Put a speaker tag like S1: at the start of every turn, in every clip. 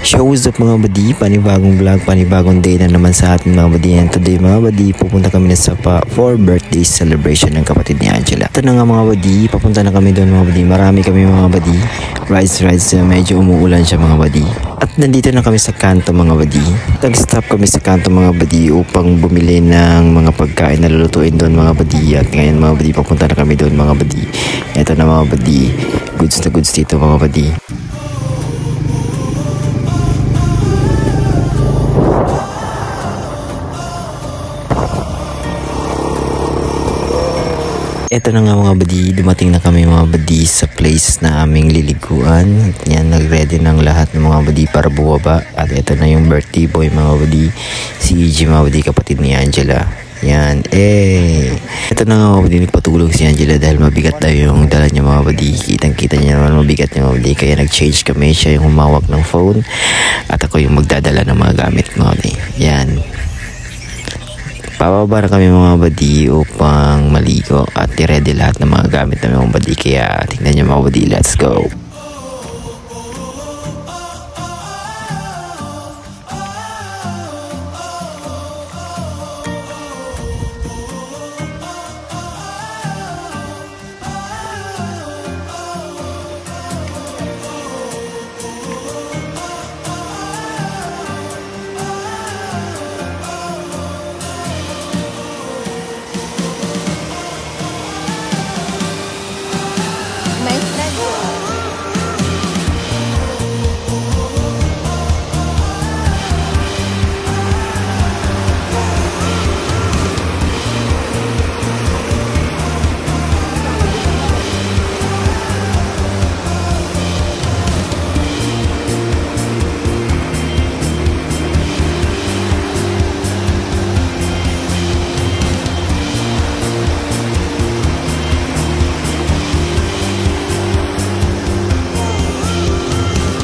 S1: Shows up mga badi, panibagong vlog, panibagong day na naman sa atin mga badi. And today mga badi, pupunta kami na sa for birthday celebration ng kapatid ni Angela. Ito na nga mga badi, papunta na kami doon mga badi. Marami kami mga badi. Rides, medyo umuulan siya mga badi. At nandito na kami sa kanto mga badi. Nag-stop kami sa kanto mga badi upang bumili ng mga pagkain na lulutuin doon mga badi. At ngayon mga badi, papunta na kami doon mga badi. Ito na mga badi, goods na goods dito mga badi. Ito na nga mga badi, dumating na kami mga badi sa place na aming liliguan. Yan, nag-ready ng lahat ng mga badi para bumaba. At ito na yung birthday boy mga badi, si EG mga badi, kapatid ni Angela. Yan, ito na nga mga badi, nagpatulog si Angela dahil mabigat daw yung dala niya mga badi. Kitang-kita niya naman mabigat niya mga badi. Kaya nag-change kami, siya yung humawak ng phone at ako yung magdadala ng mga gamit mga badi. Yan. Pababa na kami mga badi upang maligo at i-ready lahat ng mga gamit ng mga badi. Kaya tingnan niyo mga badi, let's go!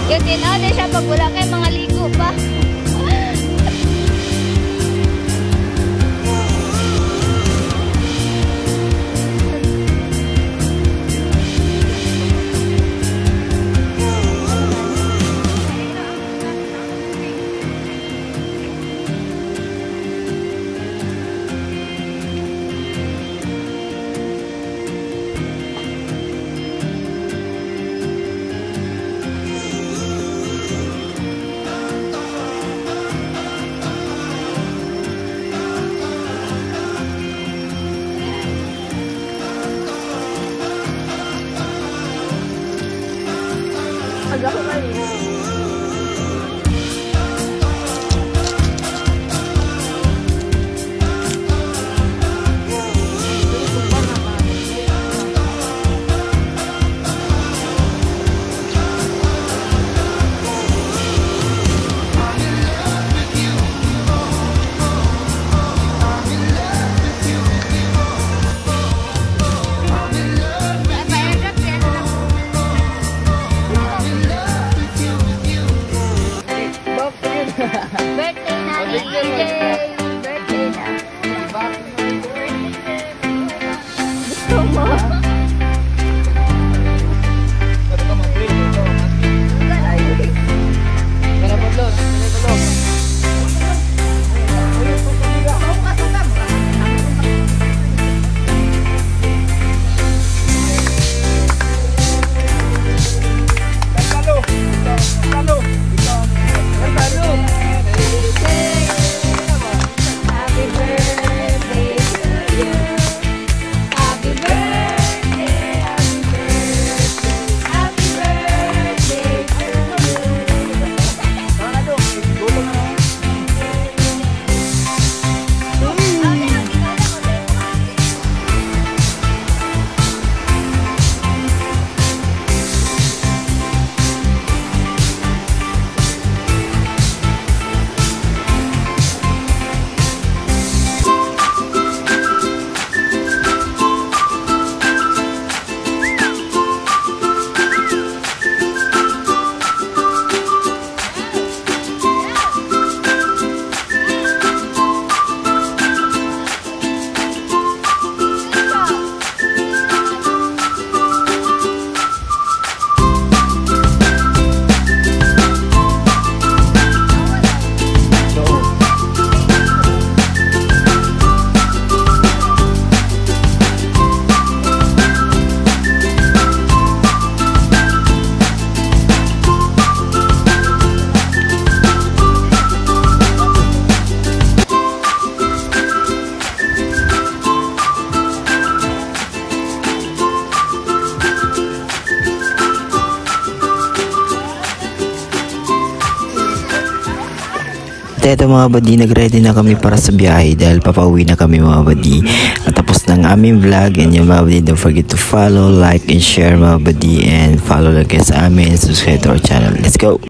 S2: Yung tinode siya pag wala kayo mga ligo pa.
S1: eto mga buddy, nag-ready na kami para sa biyahe dahil papauwi na kami mga buddy. At tapos ng aming vlog, and yung mga buddy, don't forget to follow, like, and share mga buddy, and follow lang kayo sa amin, subscribe to our channel. Let's go!